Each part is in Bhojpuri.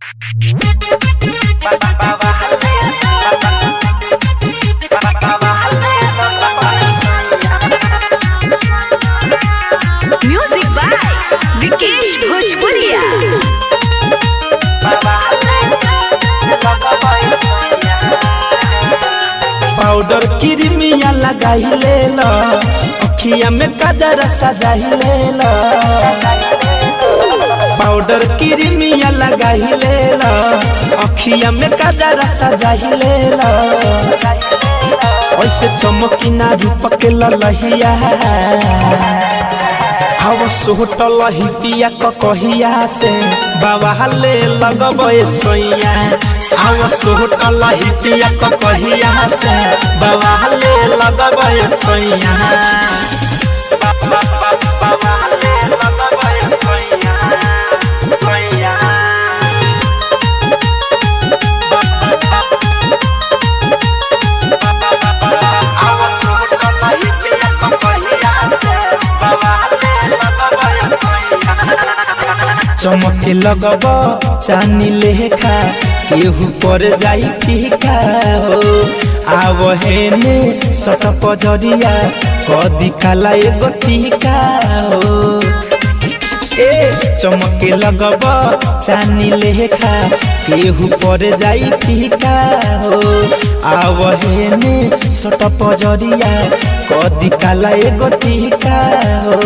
Music by Vikesh Bhojpuria. Powder Crimea लगाई ले लो, अखिया में कजरा सजाई ले लो। पाउडर क्रीमिया लगाई ले लो, अखिया में कजरा सजाई ले लो। ऐसे चमकी ना रूप के ललहिया, हव सोहटल हिपिया कहिया से बाबा ले लगब सोइया। हव सोहटल हिपिया कहिया से बाबा ले लगब सोइया। चमके लगब चानी लेखा, केहू पर जाई फीका हो। आव हेने सट पजरिया, कदी काला एगो टीका हो। ए चमके लगब चानी लेखा, केहू पर जाई फीका हो। आव हेने सट पजरिया, कदी काला एगो टीका हो।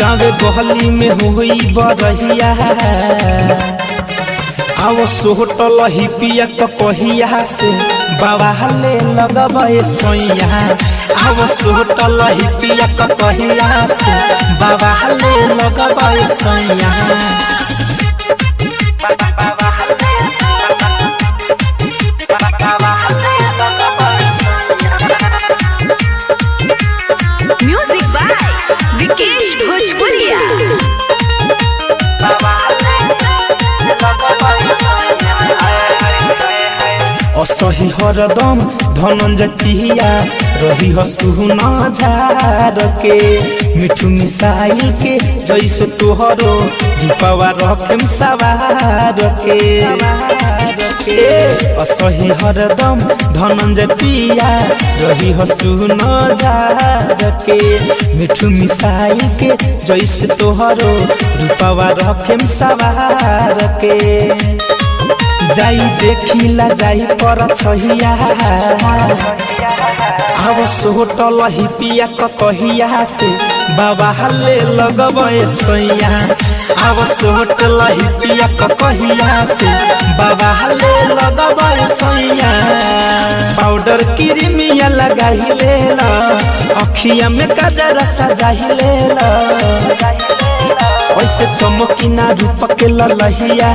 गावे बहली में होई बरहिया, आव सोहटल हिपिया कहिया से बाबा ले लगब सोइया। आव सोहटल हिपिया कहिया से बाबा ले लगब सोइया। Music by Vikesh Bhojpuria. असही हरदम धनंजय पिया रही हसुन झार के, मिठू मिसाइल के जैसे तोहरो रूपवा रखेम सवार के। ए असही हरदम धनंजय पिया रही हसुन झार के, मिठू मिसाइल के जैसे तोहरो रूपवा रखेम सवार के। जाई देखिला जाई पर छहिया, आव सोहटल हिपिया कहिया से बाबा ले लगब सोइया। आव सोहटल हिपिया कहिया से बाबा ले लगब सोइया। पाउडर क्रीमिया लगाई ले लो, अखिया में कजरा सजाई ले लो। ऐसे चमकी ना रूप के ललहिया,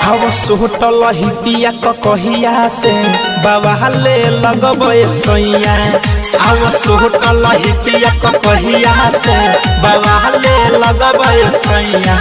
हव सोहटल हिपिया कहिया से बाबा ले लगब सोइया। हव सोहटल हिपिया कहिया से बाबा ले लगब सोइया।